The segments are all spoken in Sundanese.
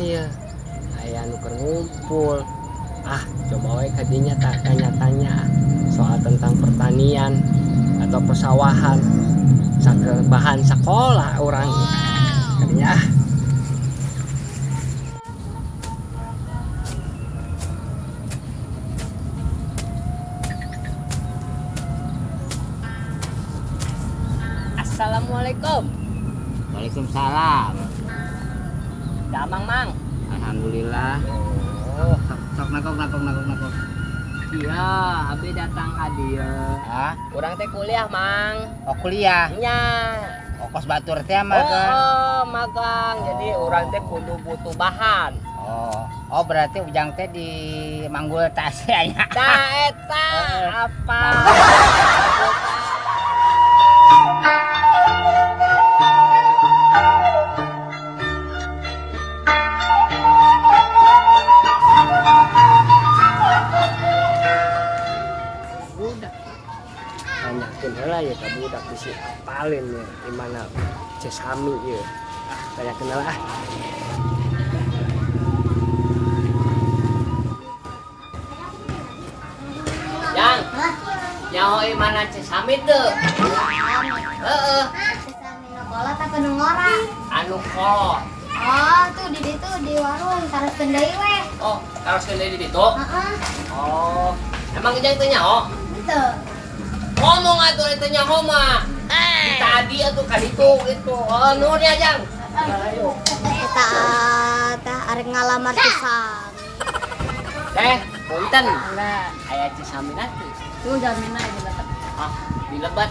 ya. Aya nu keur ngumpul. Ah, coba we ka dinya tak tanya-tanya soal tentang pertanian atau persawahan. Saker bahan sekolah orang. Kadinya ah. Assalamualaikum. Waalaikumsalam. Damang, Mang. Alhamdulillah. Oh, Sok sok nangkok nangkok nangkok nangkok. iya, abi datang ka dieu. Hah? Urang teh kuliah, Mang. Oh kuliah. Nya. Oh kos batur teh Oh, magang. oh, magang. Jadi urang teh kudu butuh bahan. Oh. Oh berarti ujang teh di Manggul tas ya nya. Nah, eta apa? Budak. Tanyakeun heula ya ka budak bisi apalin ya di mana Cesami ya. Ah, tanyakeun heula ah. Yang, nyaho mana Cesami teu? Heeh, Sesami nu kolot apa nu ngora? Anu kolot. Oh, tuh di ditu di warung taroskeun deui we. Oh, taroskeun deui di ditu? Heeh. Oh, emang ijang teu nyaho? Henteu. Ngomong atuh teu nyaho mah. Di tadi atuh ka ditu gitu. Oh, nuhun ya, Jang. Ayo. Eta teh arek ngalamar Cesami. Teh, punten. Aya Cesami nanti. Tuh jamina di lebet. Oh, di lebet.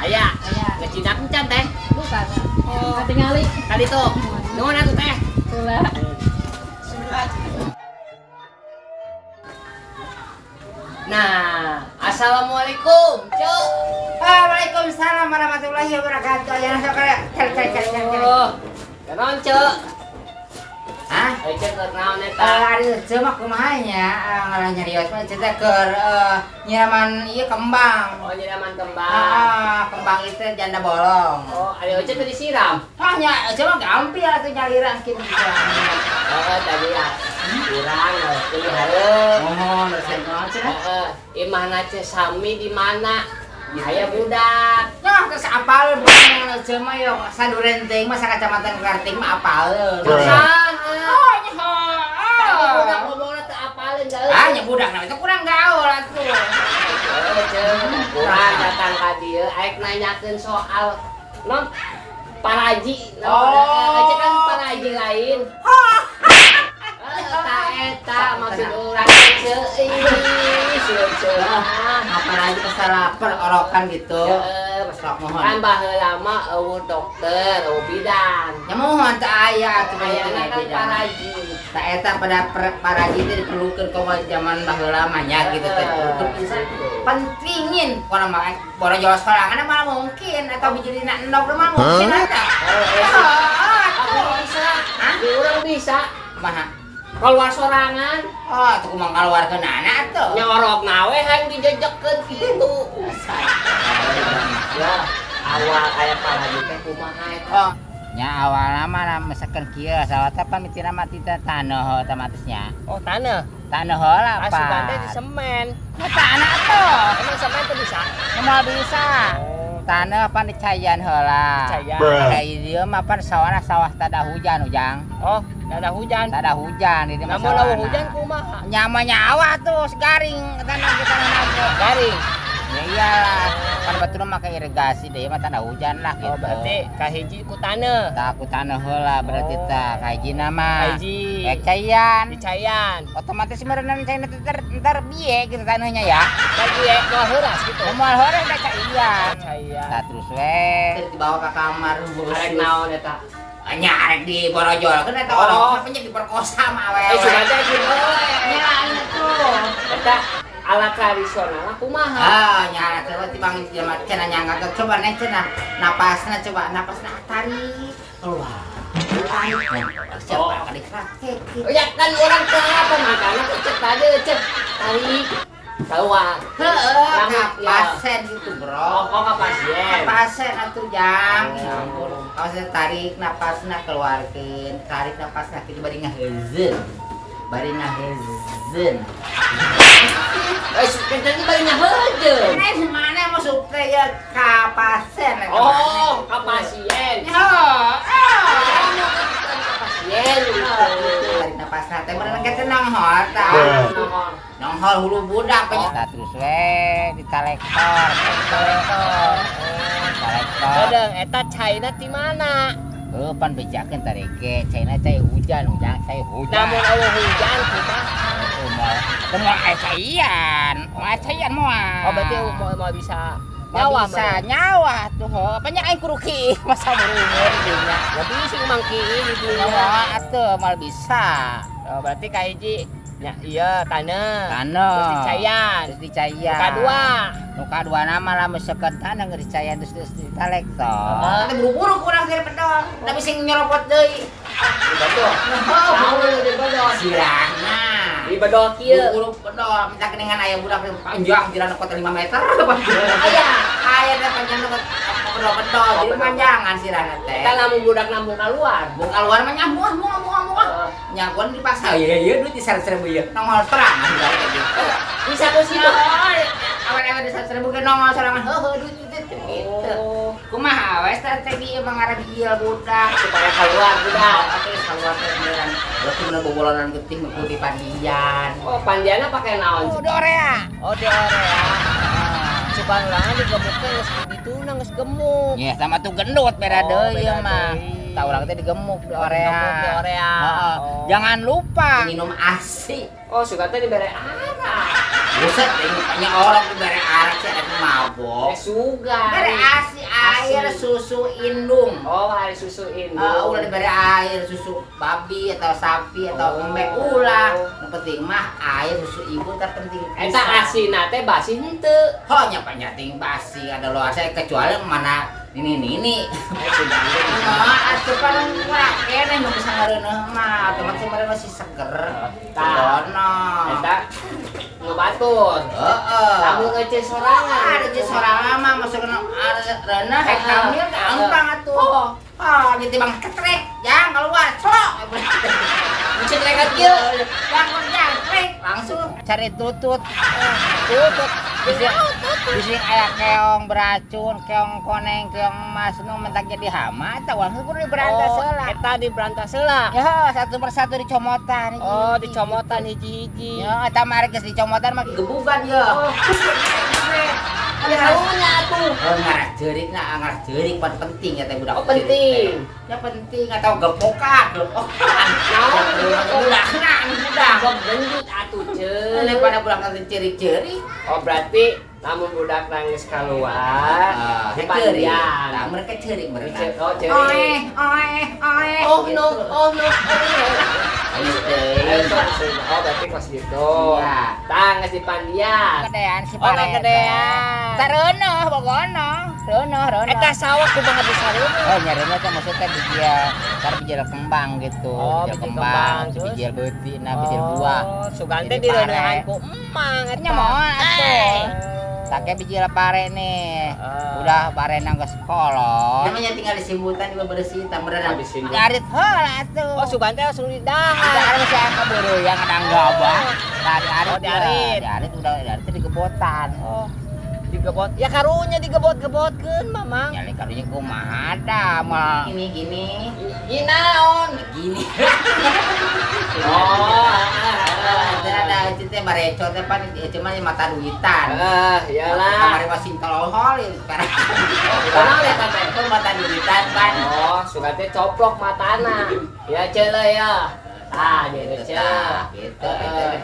Aya. Aya. Ngecinak encan teh. Bukan. Oh. Ketingali. Ka ditu. Nuhun atuh teh. Tula. Nah, assalamualaikum, Cuk. Waalaikumsalam warahmatullahi wabarakatuh. Ya sok cari cari cari cari cari. Oh, naon, Cuk? Hah? Eh, Cuk, keur naon eta? Ari ece mah kumaha nya ngalah nyarios mah ece teh keur nyiraman ieu kembang. Oh, nyiraman kembang. Ah, kembang itu janda bolong. Oh, ari Oce teu disiram. Ah nya ece mah gampil atuh nyalira kitu. Oh, tadi ya. Kurang, teu hareup. Mohon resep naon cenah? Heeh, imahna Cesami di mana? Aya budak. Nah, terus apal bukan yang ece mah yo saduren teuing mah sakacamatan karting mah apaleun. Saha? Oh, nya. Tadi budak ngomongna teu apaleun gaeuh. Ah, nya budak nah itu kurang gaul atuh. Heuh, Ceu, kurang datang ka dieu aek nanyakeun soal non paraji. Oh. Ece kan paraji lain. Eta eta maksud urang teh Ceu. Ih, sieun Ceu. Ah. Apalagi kesal lapar orokan gitu. Heeh, Sok mohon. kan baheula mah eueuh dokter, eueuh bidan. Ya mohon teu aya atuh Ayana kan paraji. Tak eta pada paraji teh diperlukeun komo zaman baheula mah nya gitu teh diperlukeun pisan. Pentingin pokona mah borojol sorangan mah mungkin atau bijilina endog mah mungkin eta. Aku bisa. Di urang bisa. Kumaha? Keluar sorangan. Oh, atuh kumaha ngaluarkeun anak atuh. Nyorok nawe hayang dijejekeun kitu. Ya, awal aya paraji teh kumaha eta? Oh, nya awalna mah misalkan kieu sawah teh pamitina mah ti taneuh otomatisnya. Oh, taneuh. Taneuh heula, Ah, sugan teh Pak. di semen. Nah, tanah atuh. Emang semen teh bisa? Moal bisa. Oh, Taneuh pan dicayan heula. Dicayan. Ada ieu mah pan sawahna sawah tada hujan ujang. Oh, tada hujan. Tada hujan di mah Namun lamun sawahna. hujan kumaha? Nyama nyawa tuh garing tanah kita tanah Garing. Ya iyalah, kan batur mah make irigasi deh mah tanda hujan lah gitu. Oh, berarti kahiji ku taneuh. Tah ku taneuh heula berarti Oh. tah kahijina mah. Kahiji. Rek cayan. Dicayan. Otomatis meureunan caina teh ntar biye gitu taneuhnya ya. Kan biye moal heuras gitu. Moal heuras da caian. Caian. Tah terus we dibawa ke kamar Arek naon eta? Nya arek di borojol kan eta Oh. orang penyak diperkosa mah awewe. Eh, sugan teh gitu. Nya lain tuh. Eta alat tradisional kumaha? Ah, nya alat teh tibang jelema cenah nyangga coba neng cenah napasna coba napasna tarik keluar. Tarik. Siapa kali praktek. Oh, ya kan orang teu apa makanya cek tadi cek tarik keluar. Heeh, Rambut, ya. kapasen gitu, Bro. Oh, oh, ka pasien. Kapasen atuh, Jang. Oh. Ya ampun. Maksudnya tarik napasna, keluarkeun, tarik napasna kitu bari ngaheuzeun. Bari ngaheuzeun. Eh, tadi bari ngaheuzeun. Eh, mana masuk teh ya ka pasien eta. Oh, ka pasien. Ya, ah. Ka pasien gitu. Tarik napasna teh bener teh nonghol tah. Nonghol hulu budak Oh. tah terus we ditalektor, talektor. Talektor. Kadang eta caina ti mana? Heuh, pan bejakeun tareke, caina cai hujan, hujan cai hujan. Lamun euweuh hujan kumaha? Heuh, moal teu moal aya caian, moal aya caian moal. Oh, berarti mau mau bisa nyawa nyawa bisa nyawa tuh heuh. Banyak aing kudu kiih masa umur dinya. Ya bisa mangki di dinya. Nyawa atuh moal bisa. Oh, berarti kahiji nya iya tanah. Tanah. Terus dicaian. Terus dicaian. Nu kadua. Nu kaduana mah lamun seukeut tanah geus dicaian terus terus ditalek toh. Heeh. Buru-buru kurang dari pedol, tapi sing nyerobot deui. Dibedol. Naon nu dibedol? Sirahna. Dibedol kieu. Buru-buru bedol, minta keningan aya budak yang panjang jalan kota 5 meter. Aya. Aya teh panjang bedol-bedol, jadi panjangan sirahna teh. Eta lamun budak nambung keluar. Bung keluar mah nyamuk, muah muah muah. Nyakuan dipaksa, iya iya duit di 100.000 ieu. Nongol sorangan budak teh gitu. Bisa ku situ. Awan-awan di 100.000 ge nongol sorangan, heuh duit duit gitu. Oh, Kumaha we strategi emang ngarabijil budak supaya keluar budak. Atuh keluar teh beneran. Berarti bener bobolonan getih mengikuti pandian. Oh, pandiana pakai naon? Oh, dorea. Oh, di orea. Sugan ulangan digemukkeun geus dituna geus gemuk. Ya, sama tuh gendut beda Oh, deui beda mah. deui. Tah urang teh digemuk di orea. Digemuk di orea. Heeh. Oh. Jangan lupa minum ASI. Oh, sugan teh dibere arak. Buset, ini banyak orang dibere arak sih ada mabok. Eh, sugan. Bere ASI air ASI. susu indung. Oh, air susu indung. Ulah dibere air susu babi atau sapi atau Oh. embe ulah. Nu penting mah air susu ibu terpenting. Eta asina teh basi henteu. Oh, nya panyating basi ada luar saya kecuali mana ini ini. Eh, sugan teh bisa. Mah atuh pan urang keneh nu bisa ngareuneuh mah, otomatis mereka masih seger. Tah. Sono. Eta nu batur. Heeh. Lamun ngece sorangan. Ada je sorangan mah masuk kena reuneuh hek hamil gampang atuh. Oh. Ah, jadi bang ketrek, jangan keluar, cok. Ngece kieu. Jangan jangan trek, langsung cari tutut. Tutut. Bisa bisa aya keong beracun, keong koneng, keong emas nu mentak jadi hama eta langsung kudu diberantas Oh, heula. eta diberantas heula. Ya, satu persatu dicomotan. Oh, dicomotan hiji-hiji. Ya, eta mah geus dicomotan mah gebugan ya. Oh. Ya, Karunya atuh. Oh, ngarah jeurik nah, ngarah jeurik pan penting ya teh budak. Oh, penting. Ya penting atau gepokan, gepokan. Naon budak, nah, budak. Gok gendut atuh, Ceuk. Daripada budak nanti cerik-cerik. Oh, berarti lamun budak nangis keluar, Ah, cerik. dipandian. Nah, mereka cerik mereka. Oh, cerik. Oe, oe, oe. Oh no, oh no, oh no. Gitu. Eh, oh, berarti kelas gitu. Iya. Tah, geus dipandian. Kedean si Oh, kedean. Tah reuneuh pokona. Reuneuh, reuneuh. Eta sawah kumaha bisa reuneuh? Oh, nyareuneun teh maksudnya bijil, tar bijil kembang gitu. Oh, bijil bijil kembang, kembang, terus? bijil beuti, nah bijil buah. Oh, sugan teh Jadi direunehan pare. ku emang eta. Nya moal atuh. Eh. Take bijil pare nih. Ah. Udah pare nang ke sekolah. Namanya tinggal disimbutan juga bersih, tambah Oh, disimbutan. Garit heula atuh. Oh, sugan teh langsung didahar. Udah ada masih aya yang ada gabah. Nah, diarit. Oh, diarit. Ya. Diarit udah diarit teh digebotan. Oh, digebot. Ya karunya digebot-gebotkeun, Mamang. Nyali karunya kumaha da mah. Gini gini. Ieu naon? Gini. Oh, Ada itu teh bareco teh pan cuma mata duitan. Ah, iyalah. Kamari masih tolol ya sekarang. Kunaon eta teh? Itu mata duitan pan. Oh, sugan teh coplok matana. Ya ceule ya. Ah, gitu Gitu, ce. tah, gitu.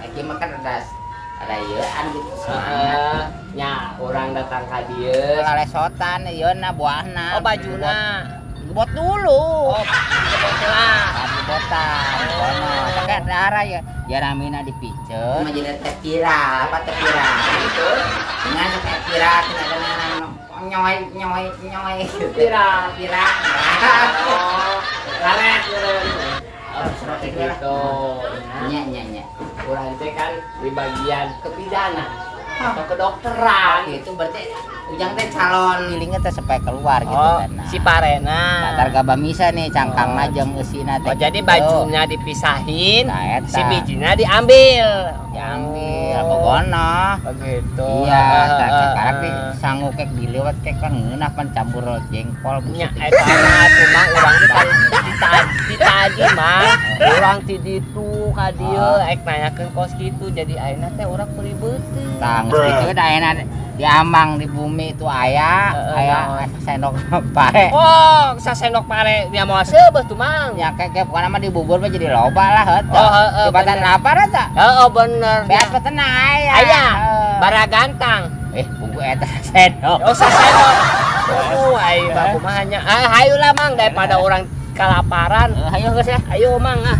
Itu mah kan ada ieuan gitu semangat. Heeh. Nya, urang datang ka dieu. Lalesotan ieuna buahna. Oh, bajuna. Gebot dulu. Oh, digebot heula. Gebotan. Kono. Tapi darah ya. Ya ramina dipicet. Cuma jadi teh viral, apa teh viral? Gitu. Dengan teh viral tidak ada nyoy nyoy nyoy. Viral. Viral. Oh, karet meureun. Oh, seperti Gitu. Nya nya nya. Urang teh kan di bagian kepidana atau kedokteran. Itu berarti Ujang teh calon gilingnya teh supaya keluar gitu Oh, kan. Nah, si parena. Antar gabamisa nih cangkangna Oh. jeung eusina teh. Oh, jadi gitu. bajunya dipisahin, Nah, eta. si bijinya diambil. Diambil pokona. Begitu. Iya, tah Heeh, sekarang di heeh. sangu kek diliwat kek kan ngeunah pan campur jengkol Nya busuk. Eta mah atuh, Mang, urang di tadi tadi mah urang ti ditu ka dieu Oh. ek nanyakeun kos kitu, jadi ayeuna teh urang peribeuteun. Tah, geus kitu da ayeuna diamang di bumi itu aya aya naon? sendok pare. Oh, sasendok pare dia moal seubeuh tuh, Mang. Ya kek kek pokona mah dibubur mah jadi loba lah heuh. Oh, heeh, Tibatan bener. lapar eta. Heeh, bener. Beas petenang aya. Aya. Heuh. Baragantang. Eh, buku eta sendok. Oh, sasendok. Aduh, ai baku mah nya. Ah, hayu lah, Mang, daripada orang kelaparan. Hayu geus ya. Ayo, Mang, ah.